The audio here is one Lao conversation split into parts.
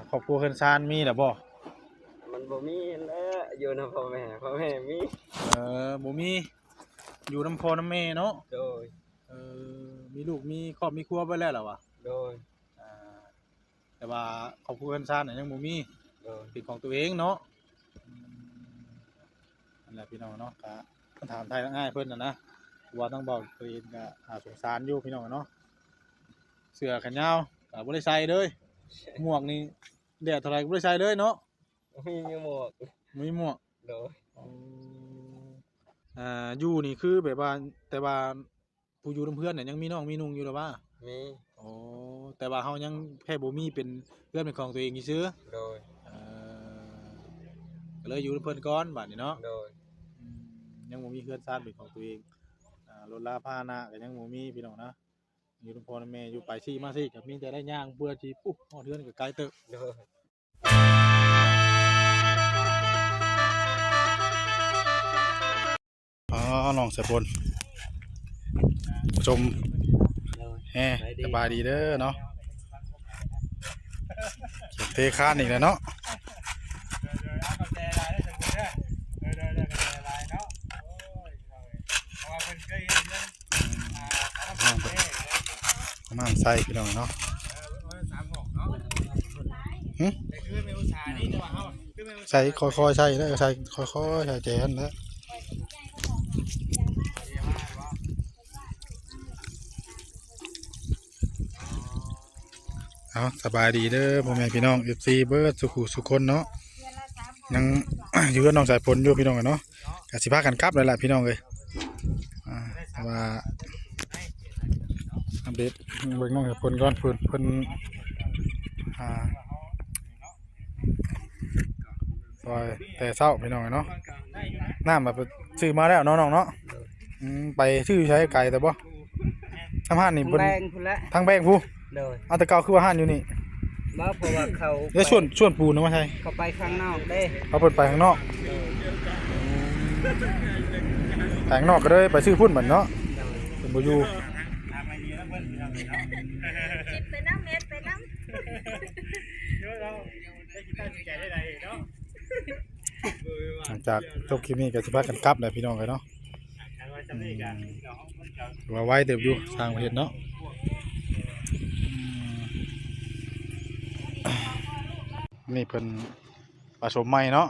ຄອບຄົວເຮືອນຊານມີແລ້ວບໍ່? ມັນບໍ່ມີຫັ້ນແຫຼະ ຢູ່ນຳພໍ່ແມ່ ພໍ່ແມ່ມີ. ເອີ ບໍ່ມີ ຢູ່ນຳພໍ່ນຳແມ່ເນາະ. ໂດຍ. ເອີ ມີລູກມີຄອບມີຄົວເບິດແລ້ວລະຫວາ? ໂດຍ. ອ່າ ແຕ່ວ່າຄອບຄົວເຮືອນຊານນະຍັງບໍ່ມີ. ໂດຍ. ເປັນຂອງຕົວເອງເນາະ. ອືມ ນັ້ນແຫຼະພີ່ນ້ອງເນາະ ກະມາຖາມໄຖ່ທາງອ້າຍເພິ່ນຫັ້ນນະ ເພາະວ່າທາງເບົາເພິ່ນກະ ອ່າ ສົງສານຢູ່ພີ່ນ້ອງເນາະ. ເສື້ອແຂນຍາວກະບໍ່ໄດ້ໃສ່ເລີຍ. ໝວກນີ້ແດດເທົ່າໃດກະບໍ່ໄດ້ໃສ່ເລີຍເນາະ. ມີໝວກ ມີໝວກ. ໂດຍ. ອໍ ອ່າ ຢູ່ນີ້ຄືແບບວ່າ ແຕ່ວ່າ ຜູ້ຢູ່ນຳເຮືອນນະຍັງມີນ້ອງມີນຸ່ງຢູ່ລະຫວາ? ມີ. ໂອ້ ແຕ່ວ່າເຮົາຍັງແຄ່ບໍ່ມີເປັນເຮືອນເປັນຂອງຕົວເອງຊື່ໆ. ໂດຍ. ເອີ ກະເລີຍຢູ່ນຳເພິ່ນກ່ອນບາດນີ້ເນາະ. ໂດຍ. ອືມ ຍັງບໍ່ມີເຮືອນຊານເປັນຂອງຕົວເອງ. ອ່າ ລົດລາພາຫະນະກະຍັງບໍ່ມີພີ່ນ້ອງນະ ຢູ່ນຳພໍ່ນຳແມ່ ຢູ່ໄປຊີ້ມາຊີ້ກະມີແຕ່ໄດ້ຍ່າງເພື່ອຊິ ປຸ ຮອດເຮືອນກະໄກເຕີບ. ໂດຍ. ອໍ ນ້ອງສາຍຝົນ ຊົມແຮ່. ສະບາຍດີເດີເນາະ. ເທຄານອີກແລ້ວເນາະ. ນ້ຳໃສ່ພີ່ນ້ອງເນາະ. ຫຶ ໃສ່ຄ່ອຍໆ ໃສ່ເດີ ໃສ່ຄ່ອຍໆ ໃສ່ແຈຫັ້ນແຫຼະ. ເອົາ ສະບາຍດີເດີພໍ່ແມ່ພີ່ນ້ອງ ເອັຟຊີ ເບິດສູ່ຜູ້ສູ່ຄົນເນາະ. ຍັງຢູ່ເຮືອນນ້ອງສາຍຝົນຢູ່ພີ່ນ້ອງເອີຍເນາະ. ກະຊິພາກັນກັບແລ້ວລະພີ່ນ້ອງເອີຍ. ອ່າ ແຕ່ວ່າອັບເດດເບິ່ງນ້ອງສາຍຝົນກ່ອນ ເພິ່ນ ເພິ່ນ ອ່າ ຊ່ອຍແຕ່ເຊົ້າພີ່ນ້ອງເອີຍເນາະ. ນ້ຳແບບຊື້ມາແລ້ວເນາະນ້ອງເນາະ. ອືມ ໄປຊື້ຢູ່ໃສ ໄກແຕ່ບໍ່? ທາງຮ້ານນີ້ເພິ່ນ ທາງແບງພຸ້ນແຫຼະ ທາງແບງພຸ້ນ. ໂດຍ. ເອົາ ແຕ່ເກົ່າຄືວ່າຮ້ານຢູ່ນີ້? ບໍ່ ເພາະວ່າເຂົາ ເອີ ສວນ ສວນປູນນະວ່າໃສ? ເຂົາໄປຂ້າງນອກເດ້. ເຂົາ ເພິ່ນໄປຂ້າງນອກ. ໂດຍ. ໄປຂ້າງນອກກະເລີຍໄປຊື້ພຸ້ນບັດເນາະ. ໂດຍ. ເພິ່ນບໍ່ຢູ່. ໄປນຳ ແມ່ນໄປນຳ. ຫຼັງຈາກຈົບຄລິບນີ້ກະຊິພາກັນກັບແຫຼະພີ່ນ້ອງເອີຍເນາະ. ອືມ ຖືວ່າໄວເຕີບຢູ່ ຊ່າງເພິ່ນເນາະ. ອືມ ນີ້ເພິ່ນປະສົມໃໝ່ເນາະ.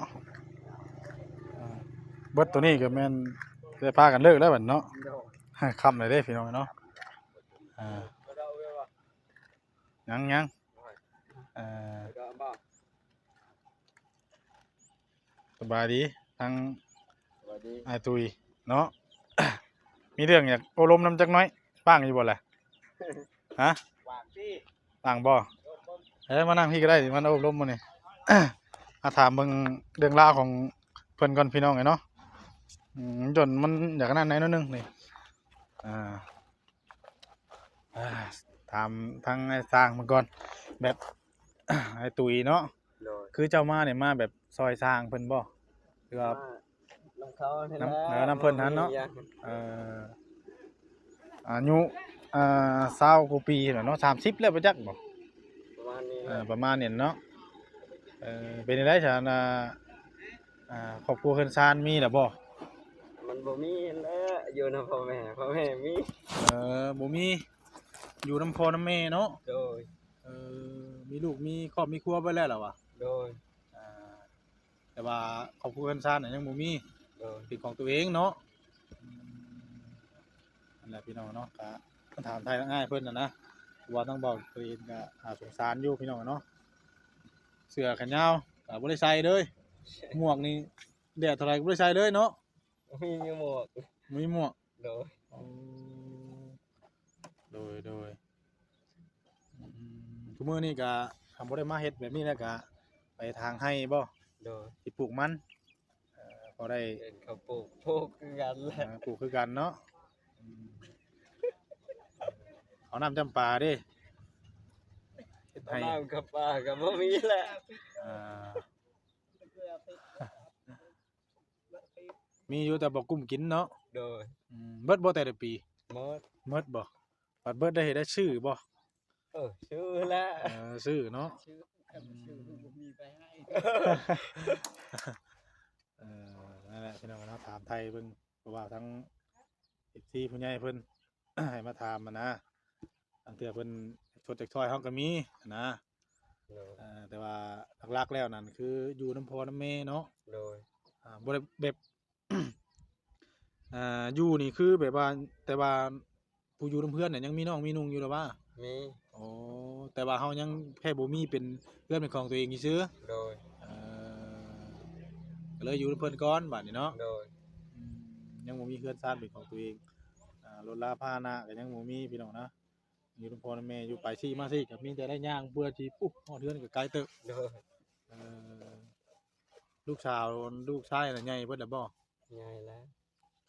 ອ່າ ເບິດໂຕນີ້ກະແມ່ນໄດ້ພາກັນເລີກແລ້ວບັດເນາະ. ໂດຍ. ຄ່ຳແລ້ວເດ້ພີ່ນ້ອງເນາະ. ອ່າ ຍັງ ຍັງ. ເອີ ສະບາຍດີ ທັງ ສະບາຍດີ ອ້າຍຕຸ້ຍເນາະ. ມີເລື່ອງຢາກໂອ້ລົມນຳຈັກໜ້ອຍ ວ່າງຢູ່ບໍ່ລະ? ຮະ? ວ່າງຕິ ວ່າງບໍ່? ເອີ ມານັ່ງພີ້ກະໄດ້ ມາໂອ້ລົມມື້ນີ້. ມາຖາມເບິ່ງເລື່ອງລາວຂອງເພິ່ນກ່ອນພີ່ນ້ອງເອີຍເນາະ. ອືມ ຈົນມັນຢາກອັນນັ້ນແດ່ໜ້ອຍໜຶ່ງນີ້. ອ່າ ອ່າ ຖາມທາງອ້າຍຊ່າງເພິ່ນກ່ອນ ແບບ ອ້າຍຕຸ້ຍເນາະ. ໂດຍ. ຄືເຈົ້າມານີ້ມາແບບຊ່ອຍຊ່າງເພິ່ນບໍ່ ຫຼືວ່າ ມານຳເຂົາຫັ້ນແຫຼະ ນຳ ເອີ ນຳເພິ່ນຫັ້ນເນາະ. ບໍ່ມີຫຍັງ. ເອີ ອາຍຸ ອ່າ ຊາວກວ່າປີແລ້ວເນາະ ສາມສິບແລ້ວບໍ່ຈັກບໍ່? ປະມານນີ້ແຫຼະ. ເອີ ປະມານນີ້ເນາະ. ເອີ ເປັນຈັ່ງໃດຊະ ອັນ ອ່າ ຄອບຄົວເຮືອນຊານມີແລ້ວບໍ່? ມັນບໍ່ມີຫັ້ນແຫຼະ ຢູ່ນຳພໍ່ແມ່ ພໍ່ແມ່ມີ. ເອີ ບໍ່ມີ ຢູ່ນຳພໍ່ນຳແມ່ເນາະ. ໂດຍ. ເອີ ມີລູກມີຄອບມີຄົວເບິດແລ້ວລະຫວາ? ໂດຍ. ອ່າ ແຕ່ວ່າຄອບຄົວເຮືອນຊານນະຍັງບໍ່ມີ. ໂດຍ. ເປັນຂອງຕົວເອງເນາະ. ອືມ ນັ້ນແຫຼະພີ່ນ້ອງເນາະ ກະມາຖາມໄຖ່ທາງອ້າຍເພິ່ນຫັ້ນນະ ເພາະວ່າທາງເບົາເພິ່ນກະ ອ່າ ສົງສານຢູ່ພີ່ນ້ອງເນາະ. ເສື້ອແຂນຍາວກະບໍ່ໄດ້ໃສ່ເລີຍ. ໝວກນີ້ແດດເທົ່າໃດກະບໍ່ໄດ້ໃສ່ເລີຍເນາະ. ມີໝວກ ມີໝວກ. ໂດຍ. ໂອ້ ໂດຍ ໂດຍ. ອືມ ທຸກມື້ນີ້ກະ ຄັນບໍ່ໄດ້ມາເຮັດແບບນີ້ແລ້ວກະ ໄປທາງໄຮ່ບໍ່? ໂດຍ. ຊິປູກມັນ ເອີ ພໍໄດ້ ເປັນເຂົາປູກ ປູກຄືກັນແຫຼະ. ເອີ ປູກຄືກັນເນາະ. ອືມ ເອົານ້ຳຈຳປາເດ້ ເຮັດໄຮ່ ເອົານ້ຳຈຳປາກະບໍ່ມີແຫຼະ. ອ່າ ມີຢູ່ແຕ່ບໍ່ກຸ້ມກິນເນາະ. ໂດຍ. ອືມ ເບິດບໍ່ແຕ່ລະປີ? ເໝິດ. ເໝິດບໍ່? ບັດເບິດໄດ້ເຮັດໄດ້ຊື້ບໍ່? ເອີ ຊື້ແຫຼະ. ເອີ ຊື້ເນາະ. ຊື້. ເອີ ນັ້ນແຫຼະພີ່ນ້ອງເນາະ ຖາມໄຖ່ເບິ່ງ ເພາະວ່າທາງເອັຟຊີຜູ້ໃຫຍ່ເພິ່ນ ໃຫ້ມາຖາມຫັ້ນນະ ບາງເທື່ອເພິ່ນຢາກຊົດຢາກຊ່ອຍເຮົາກໍມີຫັ້ນນະ. ໂດຍ ເອີ ແຕ່ວ່າຫຼັກໆແລ້ວນັ້ນຄືຢູ່ນຳພໍ່ນຳແມ່ເນາະ. ໂດຍ ອ່າ ບໍ່ໄດ້ແບບ ອ່າ ຢູ່ນີ້ຄືແບບວ່າ ແຕ່ວ່າຜູ້ຢູ່ນຳເຮືອນນະຍັງມີນ້ອງມີນຸ່ງຢູ່ຫຼືວ່າ? ມີ. ໂອ້ ແຕ່ວ່າເຮົາຍັງແຄ່ບໍ່ມີເປັນເຮືອນເປັນຂອງຕົວເອງຊື່ໆ. ໂດຍ ເອີ ກໍເລີຍຢູ່ນຳເພິ່ນກ່ອນບາດນີ້ເນາະ. ໂດຍ ອືມ ຍັງບໍ່ມີເຮືອນຊານເປັນຂອງຕົວເອງ ອ່າ ລົດລາພາຫະນະກໍຍັງບໍ່ມີພີ່ນ້ອງນະ. ຢູ່ນຳພໍ່ນຳແມ່ ຢູ່ໄປຊີ້ມາຊີ້ກໍມີແຕ່ໄດ້ຍ່າງເພື່ອຊິ ປຸບ ຮອດເຮືອນກໍໄກເຕີບ. ໂດຍ ເອີ ລູກສາວ ລູກຊາຍນະໃຫຍ່ເບິດແລ້ວບໍ່? ໃຫຍ່ແລ້ວ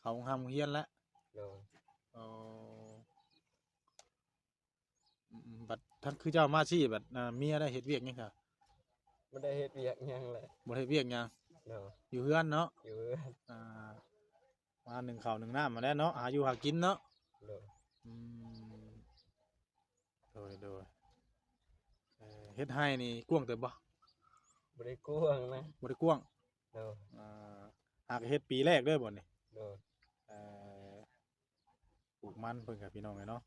ເຂົ້າໂຮງຮ່ຳໂຮງຮຽນແລ້ວ. ໂດຍ ອໍ ອືມ ບັດທັງຄືເຈົ້າມາຊີ້ ບັດ ອ່າ ເມຍໄດ້ເຮັດວຽກຫຍັງຊະ? ບໍ່ໄດ້ເຮັດວຽກຫຍັງແຫຼະ. ບໍ່ໄດ້ເຮັດວຽກຫຍັງ. ໂດຍ ຢູ່ເຮືອນເນາະ. ຢູ່ເຮືອນ ອ່າ ມາໜຶ້ງເຂົ້າໜຶ້ງນ້ຳຫັ້ນແຫຼະເນາະ ຫາຢູ່ຫາກິນເນາະ. ໂດຍ ອືມ ໂດຍ ໂດຍ ເອີ ເຮັດໄຮ່ນີ້ກວ້າງເຕີບບໍ່? ບໍ່ໄດ້ກວ້າງນະ. ບໍ່ໄດ້ກວ້າງ. ໂດຍ ອ່າ ຫາກະເຮັດປີແລກເດີບ່ອນນີ້. ໂດຍ ເອີ ປູກມັນເພິ່ນກະພີ່ນ້ອງເອີຍເນາະ.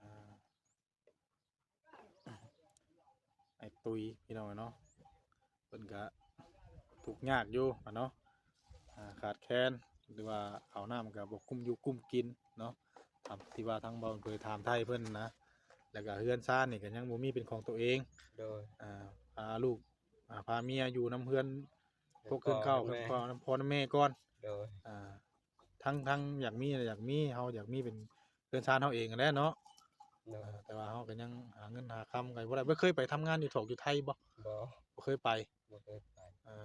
ອ່າ ອ້າຍຕຸ້ຍພີ່ນ້ອງເນາະ ເພິ່ນກະທຸກຍາກຢູ່ຫັ້ນເນາະ ອ່າ ຂາດແຄນ ຫຼືວ່າເຂົ້ານ້ຳກະບໍ່ກຸ້ມຢູ່ກຸ້ມກິນເນາະ ຕາມທີ່ວ່າທາງເບົາເຜີຍຖາມໄຖ່ເພິ່ນນະ ແລ້ວກະເຮືອນຊານນີ້ກະຍັງບໍ່ມີເປັນຂອງຕົວເອງ. ໂດຍ ອ່າ ພາລູກ ອ່າ ພາເມຍຢູ່ນຳເຮືອນ ພວກເຮືອນເກົ່າ ເຮືອນພໍ່ນຳແມ່ກ່ອນ. ໂດຍ ອ່າ ທັງ ທັງຢາກມີ ຢາກມີ ເຮົາຢາກມີເປັນເຮືອນຊານເຮົາເອງຫັ້ນແຫຼະເນາະ. ໂດຍ ເອີ ແຕ່ວ່າເຮົາກໍຍັງຫາເງິນຫາຄຳກໍບໍ່ໄດ້ ບໍ່ເຄີຍໄປທຳງານຢູ່ຖອກຢູ່ໄທບໍ່? ບໍ່ ບໍ່ເຄີຍໄປ. ບໍ່ເຄີຍໄປ ເອີ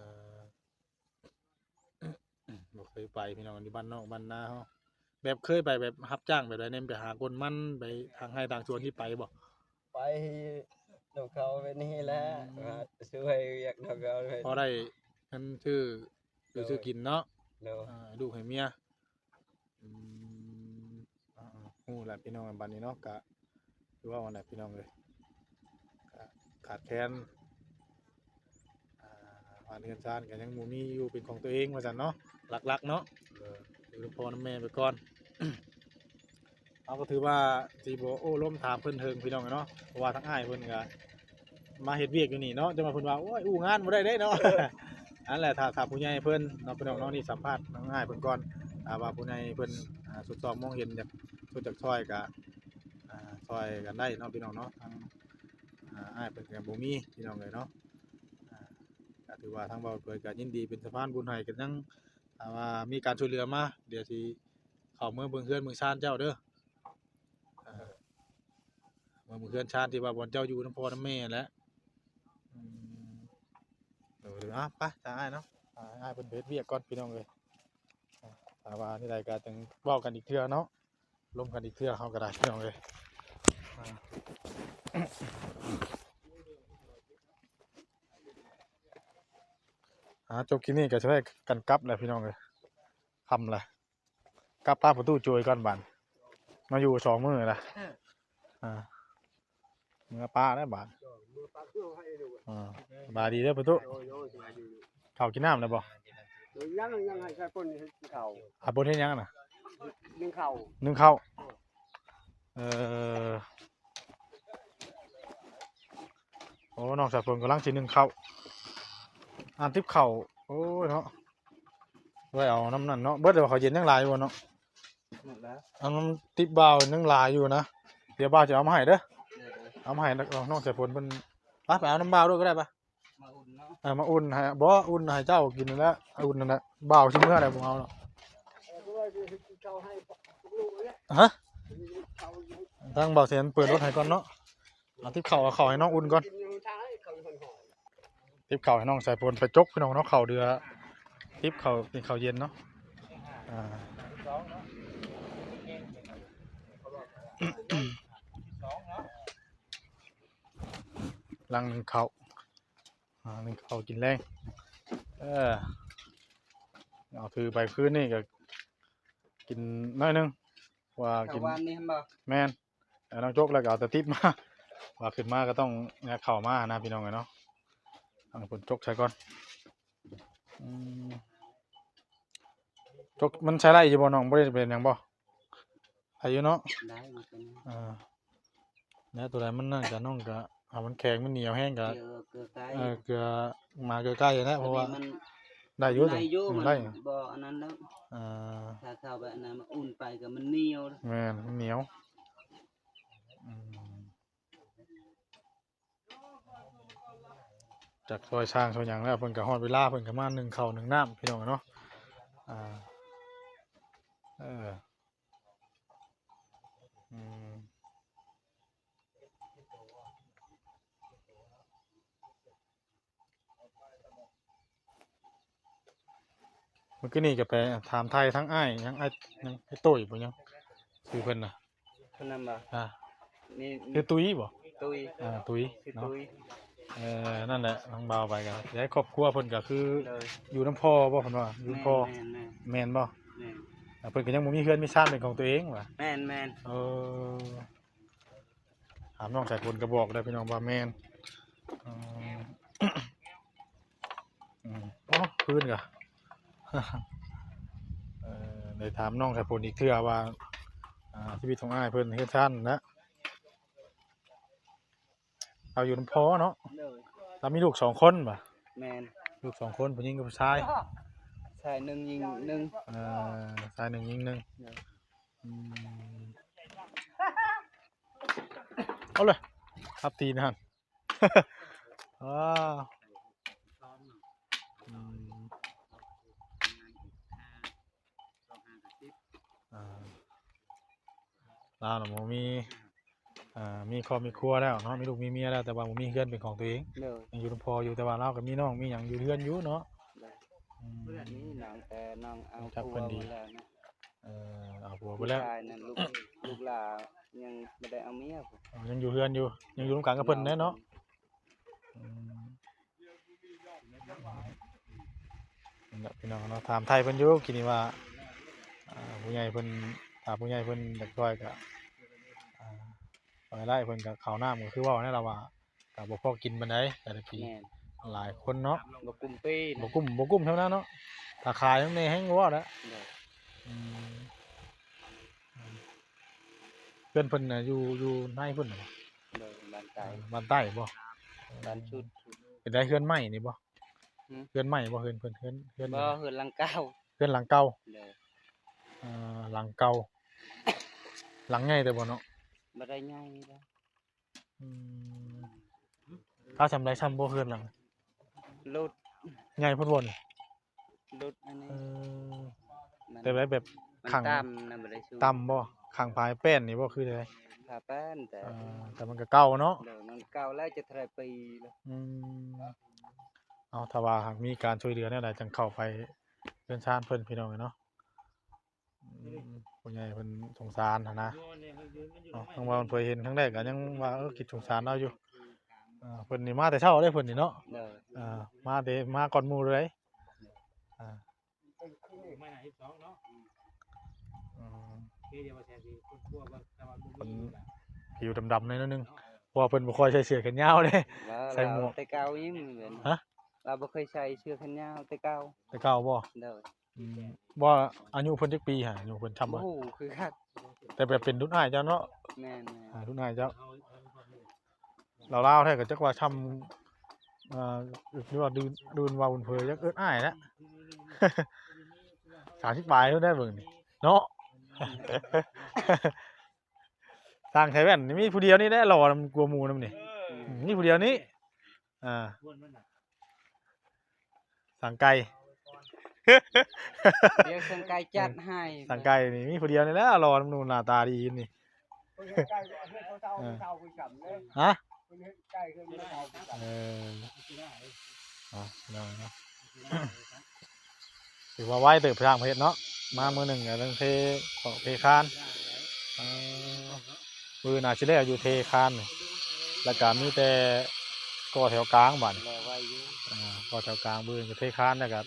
ບໍ່ເຄີຍໄປພີ່ນ້ອງ ຢູ່ບ້ານນອກບ້ານນາເຮົາ ແບບເຄີຍໄປແບບຮັບຈ້າງແບບໃດແດ່ ໄປຫາກົນມັນ ໄປທາງໄຮ່ທາງສວນ ທີ່ໄປບໍ່? ໄປນຳເຂົາແບບນີ້ແຫຼະ ອືມ ວ່າຊ່ວຍວຽກນຳເຂົາ ພໍໄດ້ເງິນຊື້ຢູ່ຊື້ກິນເນາະ. ໂດຍ ອ່າ ໃຫ້ລູກໃຫ້ເມຍ. ອືມ ອ່າ ຮູ້ແລ້ວພີ່ນ້ອງ ບັດນີ້ເນາະ ກະຄືເວົ້າຫັ້ນແຫຼະພີ່ນ້ອງເອີຍ ກະຂາດແຄນ ອ່າ ບ້ານເຮືອນຊານກໍຍັງບໍ່ມີຢູ່ເປັນຂອງຕົວເອງວ່າຊັ້ນເນາະ ຫຼັກໆເນາະ. ໂດຍ ຢູ່ນຳພໍ່ນຳແມ່ໄປກ່ອນ. ເຮົາກໍຖືວ່າຊິບໍ່ໂອ້ລົມຖາມເພິ່ນເຖິງພີ່ນ້ອງເນາະ ເພາະວ່າທາງອ້າຍເພິ່ນກໍມາເຮັດວຽກຢູ່ນີ້ເນາະ ຈັ່ງວ່າເພິ່ນວ່າ ໂອ້ຍ ອູ້ງານບໍ່ໄດ້ເດ້ເນາະ. ນັ້ນແຫຼະ ຖ້າ ຖ້າຜູ້ໃຫຍ່ເພິ່ນເນາະ ພີ່ນ້ອງເນາະ ນີ້ສຳພາດທາງອ້າຍເພິ່ນກ່ອນ ຖ້າວ່າຜູ້ໃຫຍ່ເພິ່ນ ອ່າ ສົບຊອບມອງເຫັນ ຢາກຊ່ວຍ ຢາກຊ່ອຍກໍ ອ່າ ຊ່ອຍກັນໄດ້ເນາະ ພີ່ນ້ອງເນາະ. ທາງ ອ່າ ອ້າຍເພິ່ນກໍບໍ່ມີພີ່ນ້ອງເອີຍເນາະ. ອ່າ ກໍຖືວ່າທາງເບົາເຜີຍກໍຍິນດີເປັນສະພານບຸນໃຫ້ກັນ ຍັງ ຖ້າວ່າມີການຊ່ວຍເຫຼືອມາ ດຽວຊິເຂົ້າເມືອເບິ່ງເຮືອນເບິ່ງຊານເຈົ້າເດີ. ເອີ ເມືອເບິ່ງເຮືອນຊານທີ່ວ່າບ່ອນເຈົ້າຢູ່ນຳພໍ່ນຳແມ່ຫັ້ນແຫຼະ. ອືມ ໂດຍ ເອົາ ໄປ ຖ້າອ້າຍເນາະ ອ້າຍເພິ່ນໄປເຮັດວຽກກ່ອນ ພີ່ນ້ອງເອີຍ. ຖ້າວ່າແນວໃດກໍຈັ່ງເວົ້າກັນອີກເທື່ອເນາະ ລົມກັນອີກເທື່ອ ເຮົາກໍໄດ້ ພີ່ນ້ອງເອີຍ. ອ່າ ຈົບຄລິບນີ້ກໍຊິພາກັນກັບແຫຼະ ພີ່ນ້ອງເອີຍ ຄ່ຳແຫຼະ. ກັບປະຕູໂຈຍກ່ອນບາດ ມາຢູ່ສອງມື້ລະ. ເອີ ອ່າ ເມືອປະແລ້ວບາດ. ອ່າ ສະບາຍດີເດີປະຕູ. ໂດຍ ໂດຍ ສະບາຍດີ. ເຂົ້າກິນນ້ຳແລ້ວບໍ່? ຍັງ ຍັງໃຫ້ຊາຍພົນເຮັດເຂົ້າ. ອາ ພົນເຮັດຫຍັງນະ? ໜຶ້ງເຂົ້າ. ໜຶ້ງເຂົ້າ. ເອີ ໂອ້ ນ້ອງສາຍຝົນກຳລັງຊິໜຶ້ງເຂົ້າ ອັນຕິບເຂົ້າ. ໂອ້ຍເນາະ ໄວ້ເອົານຳນັ້ນເນາະ. ເບິດແລ້ວບໍ່? ເຂົ້າເຢັນຍັງຫຼາຍຢູ່ບໍ່ເນາະ? ໝົດແລ້ວ. ອັນຕິບບ່າວຍັງຫຼາຍຢູ່ນະ ດຽວບ່າວຈະເອົາມາໃຫ້ເດີ. ເອີ ເອົາມາໃຫ້ນ້ອງສາຍຝົນເພິ່ນ. ໄປ ໄປເອົານຳບ່າວດ້ວຍກໍໄດ້ ໄປ. ມາອຸ່ນເນາະ. ເອີ ມາອຸ່ນໃຫ້ ບໍ່ ອຸ່ນໃຫ້ເຈົ້າກິນນັ້ນແຫຼະ ອຸ່ນນັ້ນແຫຼະ. ບ່າວຊິເມືອແລ້ວ ບໍ່ເອົາເນາະ. ຮະ? ທາງບ່າວແສນເປີດລົດໃຫ້ກ່ອນເນາະ. ເອົາຕິບເຂົ້າ ເອົາເຂົ້າໃຫ້ນ້ອງອຸ່ນກ່ອນ. ຕິບເຂົ້າໃຫ້ນ້ອງສາຍຝົນໄປຈົກ ພີ່ນ້ອງເນາະ. ເຂົ້າເດືອ ຕິບເຂົ້າ ກິນເຂົ້າເຢັນເນາະ. ອ່າ ຫຼັງໜຶ້ງເຂົ້າ ອ່າ ໜຶ້ງເຂົ້າກິນແລງ. ເອີ ເອົາຖືໄປຄືນນີ້ກໍກິນໜ້ອຍໜຶ່ງ ວ່າກິນ ເຂົ້າຫວານນີ້ຫັ້ນບໍ່? ແມ່ນ. ເອົານ້ອງຈົກແລ້ວກໍເອົາແຕ່ຕິບມາ. ວ່າຂຶ້ນມາກໍຕ້ອງແຍກເຂົ້າມານະ ພີ່ນ້ອງເອີຍເນາະ. ເອົາຝົນຕົກໃສ່ກ່ອນ. ອືມ ຕົກມັນໃຊ້ໄດ້ຢູ່ບໍ່ນ້ອງ? ບໍ່ໄດ້ເປັນຫຍັງບໍ່? ໄດ້ຢູ່ເນາະ? ໄດ້ ບໍ່ເປັນຫຍັງ. ເອີ ແລ້ວຕົວໃດມັນນັ້ນກະ ນ້ອງກະ ຖ້າມັນແຂງມັນໜຽວແຮງກະ ເກືອ ເກືອໄກ່ ເອີ ເກືອ ໝາເກືອໄກ່ຫັ້ນແຫຼະ ເພາະວ່າ ໄດ້ຢູ່ ໄດ້ຢູ່ ມັນ ໄດ້ ບໍ່ອັນນັ້ນແລ້ວ. ອ່າ ຖ້າເຂົ້າໄປອັນນັ້ນ ມັນອຸ່ນໄປກໍມັນໜຽວ. ແມ່ນ ມັນໜຽວ. ອືມ ຈາກຊ່ອຍຊ່າງຊ່ອຍຫຍັງແລ້ວ ເພິ່ນກໍຮອດເວລາ ເພິ່ນກໍມາໜຶ້ງເຂົ້າໜຶ້ງນ້ຳ ພີ່ນ້ອງເນາະ. ອ່າ ເອີ ອືມ ມື້ກີ້ນີ້ກໍໄປຖາມໄຖ່ທາງອ້າຍ ຫຍັງ ອ້າຍ ຫຍັງ ອ້າຍຕຸ້ຍບໍ່ ຫຍັງ ຊື່ເພິ່ນນະ? ເພິ່ນນຳບໍ່? ອ່າ ນີ້ ຊື່ຕຸ້ຍບໍ່? ຕຸ້ຍ ອ່າ ຕຸ້ຍ ຊື່ ເນາະ ຕຸ້ຍ. ເອີ ນັ້ນແຫຼະ ທາງບ່າວໄປກໍຢາກໃຫ້ຄອບຄົວເພິ່ນກໍຄື ໂດຍ ຢູ່ນຳພໍ່ບໍ່ ເພິ່ນວ່າ ຢູ່ນຳພໍ່. ແມ່ນໆ ແມ່ນບໍ່? ແມ່ນ ແລ້ວເພິ່ນກໍຍັງບໍ່ມີເຮືອນມີຊານເປັນຂອງຕົວເອງວ່າ. ແມ່ນໆ ເອີ ຖາມນ້ອງສາຍຝົນກໍບອກໄດ້ ພີ່ນ້ອງ ວ່າແມ່ນ. ອືມ ອືມ ໂອ້ ຄືນກະ ເອີ ໄດ້ຖາມນ້ອງສາຍຝົນອີກເທື່ອວ່າ ອ່າ ຊີວິດຂອງອ້າຍເພິ່ນເຮືອນຊານນະ ລາວຢູ່ນຳພໍ່ເນາະ. ໂດຍ ລາວມີລູກສອງຄົນບໍ່? ແມ່ນ ລູກສອງຄົນ ຜູ້ຍິງກັບຜູ້ຊາຍ. ຊາຍໜຶ່ງ ຍິງໜຶ່ງ. ເອີ ຊາຍໜຶ່ງ ຍິງໜຶ່ງ. ໂດຍ ອືມ ເອົາເລີຍ ຮັບຕີນຫັ້ນ. ອ້າວ ອືມ ອ່າ ລາວນະບໍ່ມີ ອ່າ ມີຄອບມີຄົວແລ້ວເນາະ ມີລູກມີເມຍແລ້ວ ແຕ່ວ່າບໍ່ມີເຮືອນເປັນຂອງຕົວເອງ. ໂດຍ ຍັງຢູ່ນຳພໍ່ຢູ່ ແຕ່ວ່າລາວກໍມີນ້ອງມີຫຍັງຢູ່ເຮືອນຢູ່ເນາະ. ໂດຍ ອືມ ເພິ່ນມີນ້ອງ ແຕ່ນ້ອງເອົາ ຮູ້ຈັກເພິ່ນດີ ຜົວມາແລ້ວນະ. ເອີ ເອົາຜົວໄປແລ້ວ ຜູ້ຊາຍນັ້ນ ລູກ ລູກຫຼ້າຍັງບໍ່ໄດ້ເອົາເມຍ. ອໍ ຍັງຢູ່ເຮືອນຢູ່ ຍັງຢູ່ນຳກັນກັບເພິ່ນແຫຼະເນາະ. ອືມ ນັ້ນແຫຼະ ພີ່ນ້ອງເນາະ ຖາມໄຖ່ເພິ່ນຢູ່ກີ້ນີ້ວ່າ ອ່າ ຜູ້ໃຫຍ່ເພິ່ນ ຖ້າຜູ້ໃຫຍ່ເພິ່ນຢາກຊ່ອຍກໍ ອ່າ ຊ່ອຍໄດ້ ເພິ່ນກໍເຂົ້ານ້ຳ ກໍຄືເວົ້ານັ້ນລະວ່າ ກໍບໍ່ພໍກິນປານໃດແຕ່ລະປີ. ແມ່ນ ຫຼາຍຄົນເນາະ ບໍ່ກຸ້ມປີນະ ບໍ່ກຸ້ມ ບໍ່ກຸ້ມສ່ຳນັ້ນເນາະ ຖ້າຂາຍນຳແດ່ແຮງກວ່າເວົ້າແຫຼະ. ໂດຍ ອືມ ເຮືອນເພິ່ນນະຢູ່ ຢູ່ໃນພຸ້ນນະ. ໂດຍ ບ້ານໃຕ້ ບ້ານໃຕ້ບໍ່? ບ້ານສຸດ ເປັນໃດເຮືອນໃໝ່ນີ້ບໍ່? ຫື? ເຮືອນໃໝ່ບໍ່? ເຮືອນເພິ່ນ ເຮືອນ ເຮືອນ ບໍ່ ເຮືອນຫຼັງເກົ່າ ເຮືອນຫຼັງເກົ່າ. ໂດຍ ເອີ ຫຼັງເກົ່າ ຫຼັງໃຫຍ່ແຕ່ບໍ່ເນາະ? ບໍ່ໄດ້ໃຫຍ່ເດ້. ອືມ ຖ້າສ່ຳໃດສ່ຳບໍ່ເຮືອນຫຼັງ ຫຼຸດ ໃຫຍ່ໂພດບໍ່ນີ້? ຫຼຸດອັນນີ້ ເອີ ມັນ ແບບໃດ ແບບ ມັນ ຂັງ ຕ່ຳນະ ບໍ່ໄດ້ສູງ ຕ່ຳບໍ່? ຂັງຝາແປ້ນນີ້ບໍ່ ຄືໃດ? ຝາແປ້ນ ແຕ່ ເອີ ແຕ່ມັນກໍເກົ່າເນາະ. ໂດຍ ມັນເກົ່າແລ້ວ ຈັກເທົ່າໃດປີແລ້ວ. ອືມ ເອົາ ຖ້າວ່າຫາກມີການຊ່ວຍເຫຼືອແນວໃດ ຈັ່ງເຂົ້າໄປເຮືອນຊານເພິ່ນ ພີ່ນ້ອງເອີຍເນາະ. ອືມ ຜູ້ໃຫຍ່ເພິ່ນສົງສານຫັ້ນນະເນາະ. ທາງວ່າເພິ່ນເຄີຍເຫັນຄັ້ງແລກກໍຍັງວ່າ ເອີ ຄິດສົງສານລາວຢູ່. ເອີ ເພິ່ນນີ້ມາແຕ່ເຊົ້າເດ້ ເພິ່ນນີ້ເນາະ. ໂດຍ ເອີ ມາແຕ່ ມາກ່ອນໝູ່ເລີຍ. ອ່າ ອືມ ເພິ່ນຜິວດຳໆໜ້ອຍໜຶ່ງ ເພາະວ່າເພິ່ນບໍ່ຄ່ອຍໃສ່ເສື້ອແຂນຍາວເດ້. ວ່າ ໃສ່ໝວກ ແຕ່ເກົ່າຍັງແມ່ນ ຮະ? ວ່າບໍ່ເຄີຍໃສ່ເສື້ອແຂນຍາວແຕ່ເກົ່າ. ແຕ່ເກົ່າບໍ່? ໂດຍ. ອືມ ວ່າອາຍຸເພິ່ນຈັກປີຫະ? ອາຍຸເພິ່ນຊ່ຳບໍ່? ບໍ່ຮູ້ຄືກັນ ແຕ່ແບບເປັນລຸ້ນອ້າຍເຈົ້າເນາະ. ແມ່ນໆ ອ່າ ລຸ້ນອ້າຍເຈົ້າ. ລາວໆແທ້ກໍຈັກວ່າຊ່ຳ ເອີ ຫຼືວ່າດື່ມ ດື່ມເວົ້າເພີນ ຈັກເອີ້ນອ້າຍແຫຼະ. ສາມສິບປາຍພຸ້ນໄດ໋ເບິ່ງນີ້ເນາະ. ຊ່າງໃສ່ແວ່ນນີ້ມີຜູ້ດຽວນີ້ແຫຼະ ຫຼໍ່ນຳກວ່າໝູ່ນຳນີ້. ເອີ ອືມ ມີຜູ້ດຽວນີ້. ອ່າ ຊ່າງໄກ່ ດຽວຊ່າງໄກ່ຈັດໃຫ້. ຊ່າງໄກ່ນີ້ມີຜູ້ດຽວນີ້ແຫຼະ ຫຼໍ່ນຳໜູ ໜ້າຕາດີຢູ່ນີ້. ເອີ ຮະ? ເອີ ເອົາ ພີ່ນ້ອງເນາະ ຖືວ່າໄວເຕີບ ຊ່າງເພິ່ນເນາະ. ມາມື້ໜຶ່ງກໍເລື່ອງເທຂອງເທຄານ. ເອີ ມື້ໜ້າຊິແລ້ວຢູ່ເທຄານ ແລ້ວກໍມີແຕ່ກໍ່ແຖວກາງບາດນີ້. ແລ້ວໄວຢູ່ ອ່າ ກໍ່ແຖວກາງ ມື້ອື່ນກໍເທຄານ ແລ້ວກໍ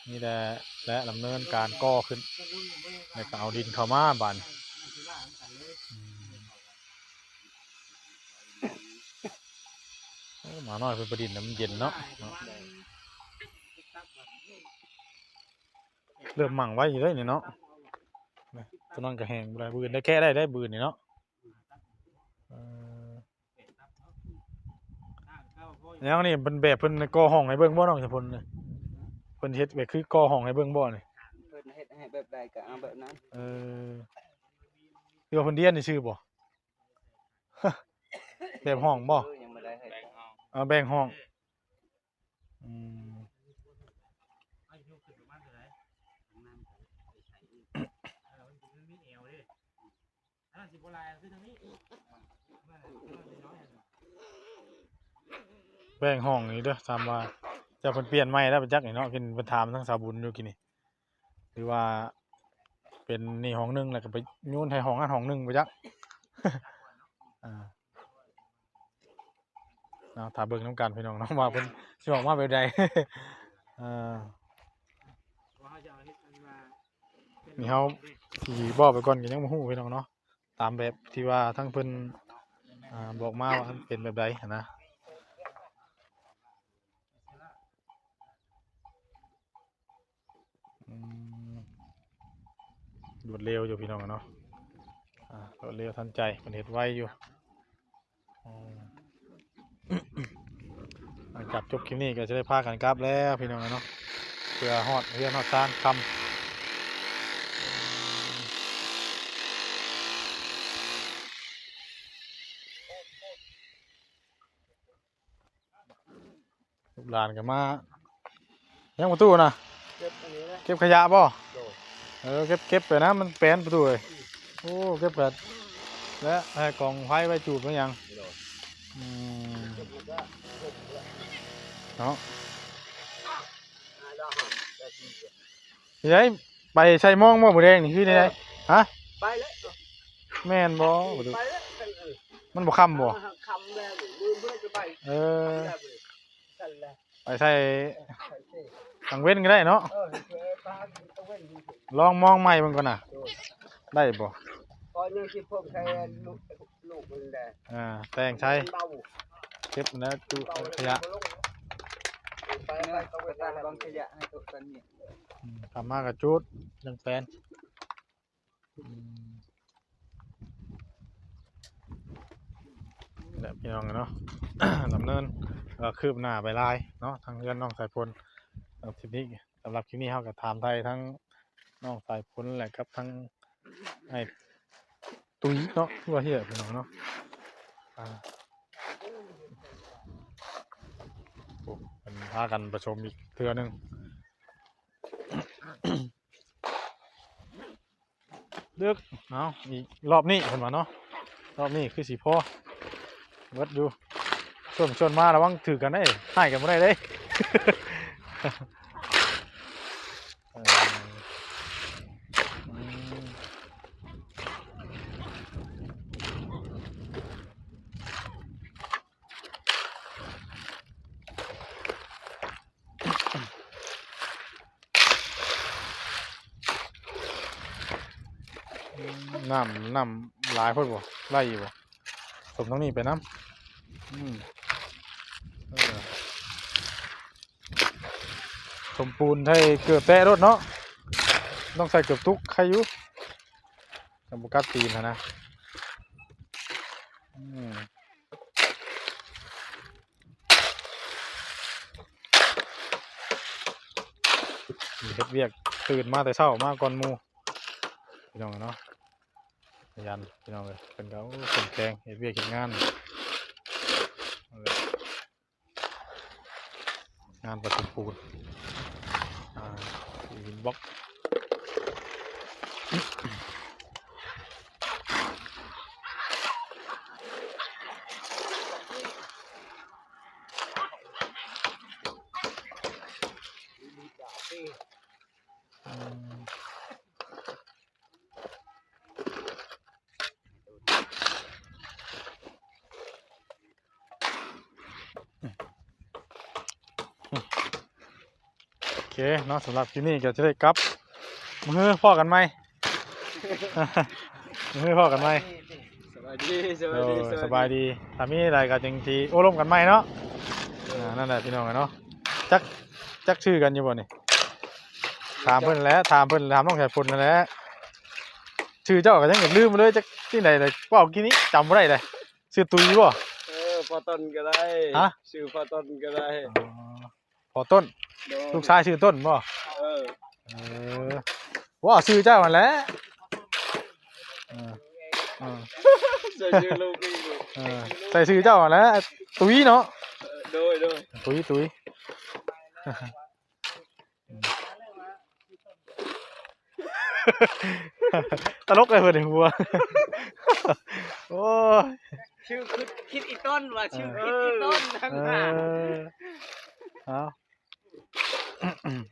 ມີແຕ່ ແລະ ດຳເນີນການກໍ່ຂຶ້ນ ແລ້ວກໍເອົາດິນເຂົ້າມາບາດນີ້. ອືມ. ໂອ້ ໝານ້ອຍເພິ່ນໄປດິນນະ ມັນເຢັນເນາະ. ເລີ່ມໝັ້ງໄວຢູ່ເດ້ນີ້ເນາະ. ໂຕນັ້ນກໍແຫ້ງບໍ່ໄດ້ ມື້ອື່ນໄດ້ແກະໄດ້ເດ້ ມື້ອື່ນນີ້ເນາະ. ເອີ ແນວນີ້ເພິ່ນ ແບບເພິ່ນກໍ່ຫ້ອງໃຫ້ເບິ່ງບໍ່ ນ້ອງສາຍຝົນ? ເພິ່ນເຮັດແບບຄືກໍ່ຫ້ອງໃຫ້ເບິ່ງບໍ່ນີ້? ເພິ່ນເຮັດໃຫ້ແບບໃດກໍເອົາແບບນັ້ນ. ເອີ ຫຼືວ່າເພິ່ນລຽນຊື່ໆບໍ່? ແບບຫ້ອງບໍ່? ເອີ ຍັງບໍ່ໄດ້ເຮັດ. ເອົາແບ່ງຫ້ອງ. ອືມ ແບ່ງຫ້ອງນີ້ເດີ ຖາມວ່າ ຈະເພິ່ນປ່ຽນໃໝ່ແລ້ວບໍ່ຈັກນີ້ເນາະ. ເພິ່ນ ເພິ່ນຖາມທາງສາວບຸນຢູ່ກີ້ນີ້ ຫຼືວ່າເປັນນີ້ຫ້ອງໜຶ່ງ ແລ້ວກໍໄປໂຍນໃຫ້ຫ້ອງນັ້ນຫ້ອງໜຶ່ງບໍ່ຈັກ. ອ່າ ເນາະ ຖ້າເບິ່ງນຳກັນພີ່ນ້ອງເນາະ ວ່າເພິ່ນຊິອອກມາແບບໃດ. ເອີ ນີ້ເຮົາຊິບອກໄປກ່ອນກໍຍັງບໍ່ຮູ້ພີ່ນ້ອງເນາະ ຕາມແບບທີ່ວ່າທາງເພິ່ນ ອ່າ ບອກມາວ່າມັນເປັນແບບໃດຫັ້ນນະ. ອືມ ລວດເລັວຢູ່ພີ່ນ້ອງເນາະ. ອ່າ ລວດເລັວທັນໃຈ ເພິ່ນເຮັດໄວຢູ່. ອືມ ຫຼັງຈາກຈົບຄລິບນີ້ກໍຈະໄດ້ພາກັນກັບແລ້ວພີ່ນ້ອງເນາະ ເພື່ອຮອດເຮືອນຮອດຊານຄ່ຳ. ລູກຫຼານກໍມາ ຍັງປະຕູນະ ເກັບອັນນີ້ນະ ເກັບຂະຫຍະບໍ່? ໂດຍ ເອີ ເກັບ ເກັບໄປນະ ມັນແປນປະຕູເອີຍ. ໂອ້ ເກັບກັນ ແລະໃຫ້ກອງໄຟໄວ້ຈູດໄວ້ຫຍັງ. ໂດຍ ອືມ ເນາະ ຊິໄດ້ໄປໃສ່ມອງບໍ່ມື້ແລງນີ້ ຄືແນວໃດ? ຮະ ໄປແລ້ວ ແມ່ນບໍ່? ໄປແລ້ວ ມັນບໍ່ຄ່ຳບໍ່? ຄ່ຳແລ້ວ ມື້ເມື່ອຈະໄປ. ເອີ ໄປໃສ່ກາງເວັນກໍໄດ້ເນາະ. ເອີ ລອງມອງໃໝ່ເບິ່ງກ່ອນນະ. ໂດຍ ໄດ້ບໍ່? ກໍຍັງຊິເພີ່ມໃສ່ລູກ ລູກມັນແຫຼະ. ອ່າ ແຕ່ງໃສ່ ເກັບແລ້ວຈູດຂະຫຍະ ໄປ ໄປກາງເວັນ ໄປກາງເວັນ ອືມ ກັບມາກໍຈູດ ຈັ່ງແປນ. ອືມ ແຫຼະພີ່ນ້ອງເນາະ ດຳເນີນ ກໍຄືບໜ້າໄປຫຼາຍເນາະ ທາງເຮືອນນ້ອງສາຍຝົນ. ແລ້ວທີນີ້ ສຳລັບຄລິບນີ້ເຮົາກໍຖາມໄຖ່ທັງນ້ອງສາຍຝົນ ແລະກັບທັງອ້າຍຕຸ້ຍເນາະ ຄືວ່າເຮີ້ຍພີ່ນ້ອງເນາະ. ອ່າ ໂອ້ ເພິ່ນພາກັນປະຊຸມອີກເທື່ອໜຶ່ງ. ດຶກ ເອົາ ອີກລອບນີ້ເພິ່ນວ່າເນາະ ລອບນີ້ຄືຊິພໍເບິດຢູ່. ຊວນ ຊວນມາລະວັງຖືກກັນເດ້ ຮ້າຍກັນບໍ່ໄດ້ເດ້. ເອີ ອືມ ນ້ຳ ນ້ຳຫຼາຍໂພດບໍ່? ໄດ້ຢູ່ບໍ່? ສົມທັງນີ້ໄປນຳ. ອືມ ເອີ ສົມປູນໃສ່ເກີບແຕະໂລດເນາະ ຕ້ອງໃສ່ເກີບຕຸກ ໄຄຢູ່ ຈະບໍ່ກັດຕີນຫັ້ນນະ. ອືມ ເຮັດວຽກ ຕື່ນມາແຕ່ເຊົ້າ ມາກ່ອນໝູ່ ພີ່ນ້ອງເນາະ. ຂະຫຍັນ ພີ່ນ້ອງເອີຍ ເພິ່ນກໍ ໂອ້ ເຂັ້ມແຂງ ເຮັດວຽກເຮັດງານ ເອີ ງານປະຊຸມປູນ ອ່າ ຫີນບລັອກ. ໂອເຄເນາະ ສຳລັບຄລິບນີ້ກໍຈະໄດ້ກັບ ມື້ຮືພໍ້ກັນໃໝ່ ມື້ຮືພໍ້ກັນໃໝ່. ສະບາຍດີ ສະບາຍດີ ໂດຍ ສະບາຍດີ ສະບາຍດີ. ຖ້າມີຫຼາຍກໍຈຶ່ງຊິໂອ້ລົມກັນໃໝ່ເນາະ. ອັນນັ້ນແຫຼະພີ່ນ້ອງເອີຍເນາະ ຈັກ ຈັກຊື່ກັນຢູ່ບໍ່ນີ້? ຖາມເພິ່ນແຫຼະ ຖາມເພິ່ນ ຖາມນ້ອງສາຍຝົນນັ້ນແຫຼະ ຊື່ເຈົ້າກໍຍັງລືມເລີຍ ຈັກຈັ່ງໃດເລີຍ ເວົ້າກີ້ນີ້ຈຳບໍ່ໄດ້ເລີຍ ຊື່ຕຸ້ຍບໍ່? ເອີ ພໍ່ຕົ້ນກໍໄດ້ ຮະ? ຊື່ພໍ່ຕົ້ນກໍໄດ້ ອໍ ພໍ່ຕົ້ນ ໂດຍ ລູກຊາຍຊື່ຕົ້ນບໍ່? ເອີ ເອີ ເວົ້າຊື່ເຈົ້າຫັ້ນແຫຼະ ເອີ ເອີ ໃສ່ຊື່ລູກອີກ ເອີ ໃສ່ຊື່ເຈົ້າຫັ້ນແຫຼະ ຕຸ້ຍເນາະ ເອີ ໂດຍ ໂດຍ ຕຸ້ຍ ຕຸ້ຍ ຕະຫຼົກເລີຍເພິ່ນຫົວ ໂອ້ຍ ຊື່ຄິດ ຄິດອີ່ຕົ້ນວ່າ ເອີ ຊື່ຄິດອີ່ຕົ້ນ ເອີ ເອົາ ອືມ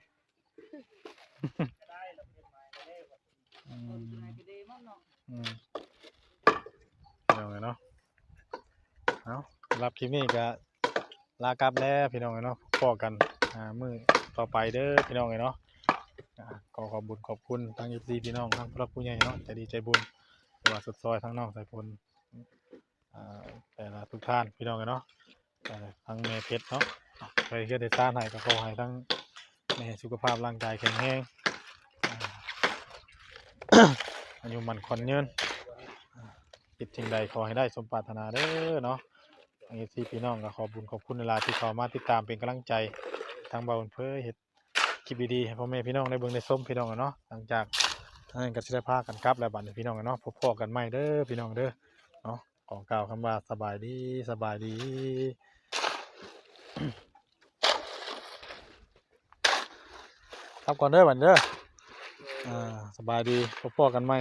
ອືມ ພີ່ນ້ອງເອີຍເນາະ ເອົາ ສຳລັບຄລິບນີ້ກໍລາກັບແລ້ວພີ່ນ້ອງເອີຍເນາະ ພໍ້ກັນ ອ່າ ມື້ຕໍ່ໄປເດີພີ່ນ້ອງເອີຍເນາະ ອ່າ ຂໍຂອບບຸນຂອບຄຸນທາງເອັຟຊີພີ່ນ້ອງ ທາງຜູ້ຫຼັກຜູ້ໃຫຍ່ເນາະ ໃຈດີໃຈບຸນ ທີ່ວ່າຊົດຊ່ອຍທາງນ້ອງສາຍຝົນ ອ່າ ແຕ່ລະທຸກທ່ານພີ່ນ້ອງເອີຍເນາະ ເອີ ທາງແມ່ເພັດເນາະ ໄປເຮືອນໄດ້ຊານໃຫ້ ກໍຂໍໃຫ້ທາງແມ່ສຸຂະພາບຮ່າງກາຍແຂງແຮງ ອາຍຸໝັ້ນຂວັນຍືນ ຄິດສິ່ງໃດຂໍໃຫ້ໄດ້ສົມປາດຖະໜາເດີເນາະ ເອັຟຊີພີ່ນ້ອງກໍຂອບບຸນຂອບຄຸນຫຼາຍໆ ທີ່ເຂົ້າມາຕິດຕາມເປັນກຳລັງໃຈ ທາງບ່າວບຸນເຜີຍເຮັດ ຄລິບດີໆ ໃຫ້ພໍ່ແມ່ພີ່ນ້ອງໄດ້ເບິ່ງໄດ້ຊົມພີ່ນ້ອງເນາະ ຫຼັງຈາກນັ້ນກໍຊິໄດ້ພາກັນກັບແລ້ວບັດນີ້ພີ່ນ້ອງເນາະ ພົບພໍ້ກັນໃໝ່ເດີພີ່ນ້ອງເດີເນາະ ຂໍກ່າວຄຳວ່າສະບາຍດີ ສະບາຍດີ ກັບກ່ອນເດີບັດນີ້ເດີ ອ່າ ສະບາຍດີ ພົບພໍ້ກັນໃໝ່.